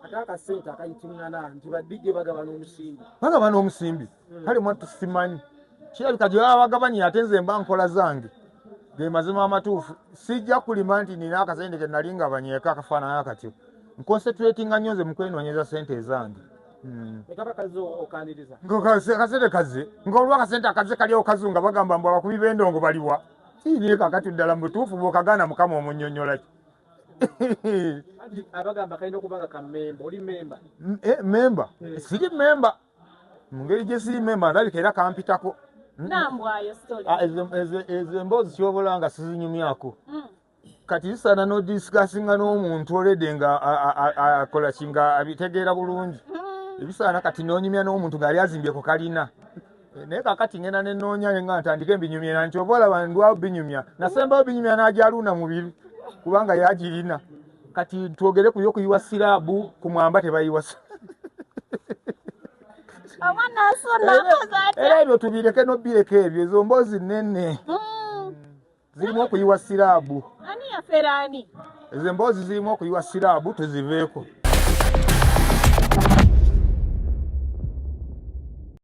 Ate akasente akayitiŋŋana nti ba DJ bagabana omusimbi. Bagabana omusimbi. Kale mwattu simanyi, kirabika gye baba bagabanye, ate nze mba nkola zange. Ge mazima amatuufu, sijja kulima nti nina akasente ke nali ngabanyeeko akafaanana katyo. Nconcentratinga nnyo nze mu kwenoonyeza sente ezange. Ekaba kaze okaniriza. Akasente kaze nga olwa akasente akaze kali okazu nga bagamba mbu abakubi b'endongo baliwa kiine. Kakati ddala mu butuufu bw'okagaana Mukama omunnyonnyola ki? Anti abagamba kalina okuba nga kammemba, oli memba? Memba siri memba. Mu ngeri gye siri memba, ndabika era kampitako. Nambwayo story. Ah, ezo emboozi kyobola nga sizinyumyako. Kati zisaana n'odiscussinga n'omuntu olede nga akola ki, nga abitegeera bulungi. Ebisaana kati n'onyumya n'omuntu ng'ali azimbye ku kalina. Naye kakati ngenda nenoonya nga ntandike mbinyumya nti oba olaba ndwawo binyumya, nasembayo binyumya n'ajaluuna mubiri kubanga yagirina. Kati twogere ku byokuyiwa siraabu ku mwamba, tebayiwa. Omwana asona akoze atya? Era ebyo tubireke n'obireka ebyo, ezo mboozi nnene. Zirimu okuyiwa siraabu. Ani yafera ani? Ezo emboozi zirimu okuyiwa siraabu, tuziveeko.